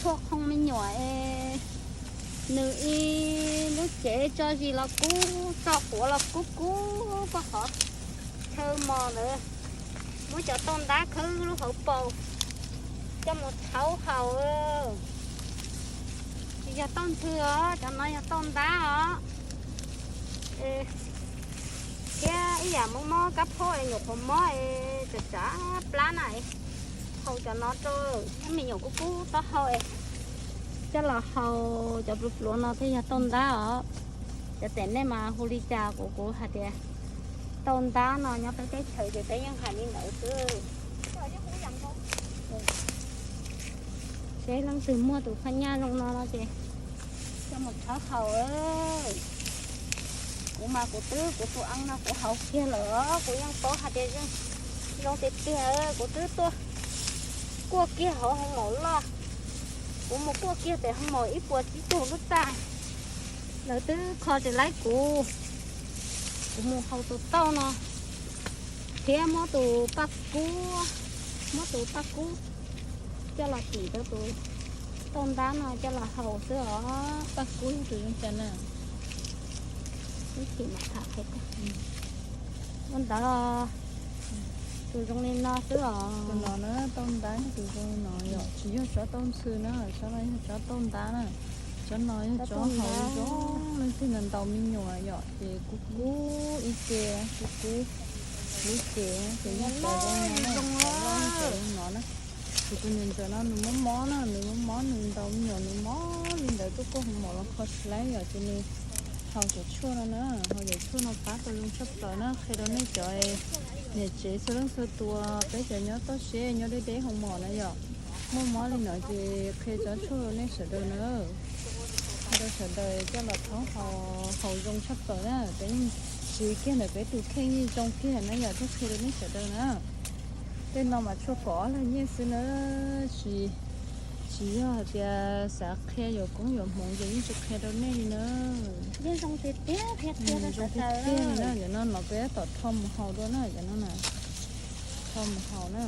Tshuaj qhoo me nyuam es nws ib lub cev tso zis los kub, tso quav los kub kub, koj qhov chaw mos ntawd muab cov tauj ntab khawb lub hauv paus coj mus rhaub haus. Tsis yog tauj ntxhw os, cov no yog tauj ntab os. Thiab ib yam mob mob kab phob es nyuam qhuav mob es tsav tsav plab na, haus cov no rau, me nyuam kub kub taub hau es coj los haus cov pluav pluav no thiaj yog tauj ntab os. Cov tias nej mas hu li cas, kuv kuv hais tias tauj ntab no nyob peb teb chaws ces peb yeej hais li ntawd xwb. Seb leej twg muaj tus phaj nyaj zoo no no ces coj mus rhaub haus. Kuv mas kuv twb, kuv tus eeb no kuv haus kiag lawm, kuv yeej paub hais tias zoo tiag tiag, kuv twb tuaj kuaj kiag hauv hoo maum loj. Kuv mus kuaj kiag pem hoo maum ib puas tsib caug lub txaj, lawv twb kho tsis laib kuv. Kuv mus haus tus tauj no thiab muab tus paj kub, muab tus paj kub coj los tim rau tus tauj ntab no coj los haus xwb os. Paj kub yog tus zoo cas na? Ib chim mam tham qhia koj. Ua ntawd, tus zoo li no xwb os. Tus no na, tauj ntab yog tus zoo li no yom, tsis yog tsob tauj ntxhw na, tsob no yog tsob tauj ntab na. Tsob no yog tsob haus zoo, leej twg ntaus me nyuam yom, ces kub kub ib ce, kub kub ib ce, ces yeej zoo li no na. Ces tus niam ntxawm no nws mob mob na, nws mob mob nws ntaus me nyuam nws mob li ntawd, tuaj kuaj hoo maum los kho tsis laib yom, ces nws haus cov tshuaj no na, haus cov tshuaj no pab tau zoo tshaj plaws na. Qhia rau nej cov niam tsev txhua leej txhua tus, peb cov nyob toj siab nyob deb deb hoo maum na yom, muaj mob li no ces qhia cov tshuaj rau nej sawv daws na. Qhia rau sawv daws coj los rhaub haus, haus zoo tshaj plaws na. Peb yeej siv kiag ntawm peb tus kheej yeej zoo kiag na yom, thiaj qhia rau nej sawv daws na. Tej no mas tshuaj kaum ob lag nyiaj xwb na, tsis, tsis yog hais tias xav qhia yuav koob yuav hmoov ces yeej tsis qhia rau nej li na. Yeej zoo tiag tiag, zoo tiag tiag li na. Cov no no peb tab tom rho mus haus dua na, cov no na, rho mus haus na.